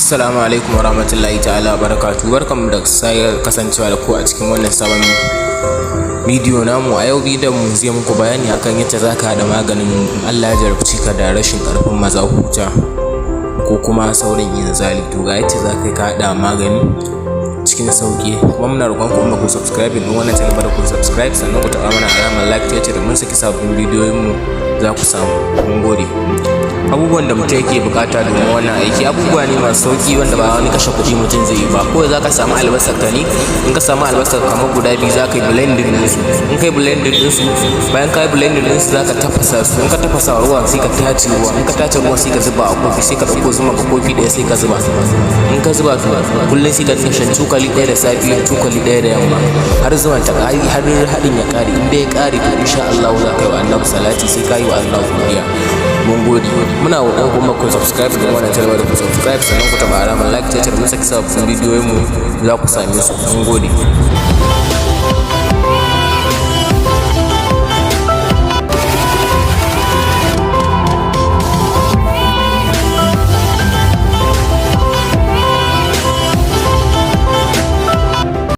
Assalamu alaikum wa rahmatullahi ta'ala wa barakatuhu. Barkanmu da sake kasancewa da ku a cikin wannan sabon bidiyo namu. A yau bidiyon mu zai muku bayani akan yadda za ka haɗa maganin Allah ya jarabce ka da rashin ƙarfin mazakuta ko kuma saurin inzali. To, ga yadda za ka yi ka haɗa magani cikin sauƙi. Kuma muna roƙon ku, in ba ku subscribe ɗin wannan channel ba, da ku subscribe, sannan ku taɓa mana alamar like, ta yadda da mun saki sabbin bidiyoyin mu za ku samu. Mun gode. Abubuwan da mutum yake bukata domin wannan aiki, abubuwa ne masu sauki wanda ba wani kashe kuɗi mutum zai yi ba. Ko za ka samu albasar ka ne, in ka samu albasar kamar guda biyu, za ka yi blending ɗinsu. In ka yi blending ɗinsu, bayan ka yi blending ɗinsu, za ka tafasa su. In ka tafasa ruwan, sai ka tace ruwan. In ka tace ruwan, sai ka zuba a kofi, sai ka ɗauko zuma ka kofi ɗaya, sai ka zuba. In ka zuba, to kullum sai ka dinga shan cokali 1 da safe, cokali 1 da yamma, har zuman ta ƙare, har haɗin ya ƙare. In dai ya ƙare, to insha Allah za ka yi wa Annabi salati, sai ka yi wa Allah godiya. Mun gode. Muna roƙon kuma ku subscribe da wannan channel, da ku subscribe, sannan ku taɓa alamar like, ta yadda mun saki sabbin bidiyoyin mu za ku same su. Mun gode.